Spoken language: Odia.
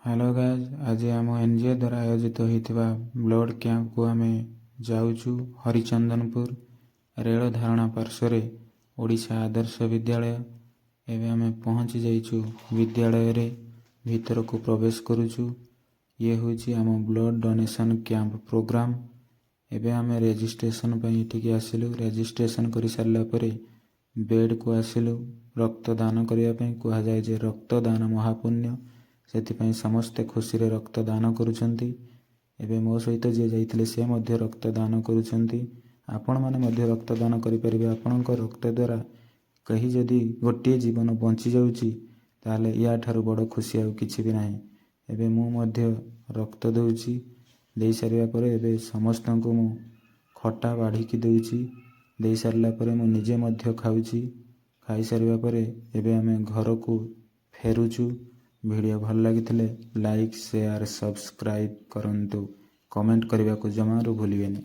ହ୍ୟାଲୋ ଗାଇଜ୍, ଆଜି ଆମ ଏନଜିଓ ଦ୍ୱାରା ଆୟୋଜିତ ହୋଇଥିବା ବ୍ଲଡ଼ କ୍ୟାମ୍ପକୁ ଆମେ ଯାଉଛୁ। ହରିଚନ୍ଦନପୁର ରେଳ ଧାରଣା ପାର୍ଶ୍ୱରେ ଓଡ଼ିଶା ଆଦର୍ଶ ବିଦ୍ୟାଳୟ। ଏବେ ଆମେ ପହଞ୍ଚି ଯାଇଛୁ ବିଦ୍ୟାଳୟରେ, ଭିତରକୁ ପ୍ରବେଶ କରୁଛୁ। ଇଏ ହେଉଛି ଆମ ବ୍ଲଡ଼ ଡୋନେସନ୍ କ୍ୟାମ୍ପ ପ୍ରୋଗ୍ରାମ। ଏବେ ଆମେ ରେଜିଷ୍ଟ୍ରେସନ ପାଇଁ ଏଠିକି ଆସିଲୁ। ରେଜିଷ୍ଟ୍ରେସନ କରିସାରିଲା ପରେ ବେଡ଼କୁ ଆସିଲୁ ରକ୍ତଦାନ କରିବା ପାଇଁ। କୁହାଯାଏ ଯେ ରକ୍ତଦାନ ମହାପୁଣ୍ୟ, ସେଥିପାଇଁ ସମସ୍ତେ ଖୁସିରେ ରକ୍ତଦାନ କରୁଛନ୍ତି। ଏବେ ମୋ ସହିତ ଯିଏ ଯାଇଥିଲେ, ସେ ମଧ୍ୟ ରକ୍ତଦାନ କରୁଛନ୍ତି। ଆପଣମାନେ ମଧ୍ୟ ରକ୍ତଦାନ କରିପାରିବେ। ଆପଣଙ୍କ ରକ୍ତ ଦ୍ୱାରା କେହି ଯଦି ଗୋଟିଏ ଜୀବନ ବଞ୍ଚି ଯାଉଛି, ତାହେଲେ ୟା ଠାରୁ ବଡ଼ ଖୁସି ଆଉ କିଛି ବି ନାହିଁ। ଏବେ ମୁଁ ମଧ୍ୟ ରକ୍ତ ଦେଉଛି। ଦେଇସାରିବା ପରେ ଏବେ ସମସ୍ତଙ୍କୁ ମୁଁ ଖଟା ବାଢ଼ିକି ଦେଉଛି। ଦେଇସାରିଲା ପରେ ମୁଁ ନିଜେ ମଧ୍ୟ ଖାଉଛି। ଖାଇସାରିବା ପରେ ଏବେ ଆମେ ଘରକୁ ଫେରୁଛୁ। ଭିଡ଼ିଓ ଭଲ ଲାଗିଥିଲେ ଲାଇକ୍, ସେୟାର, ସବସ୍କ୍ରାଇବ୍ କରନ୍ତୁ। କମେଣ୍ଟ କରିବାକୁ ଜମାରୁ ଭୁଲିବେନି।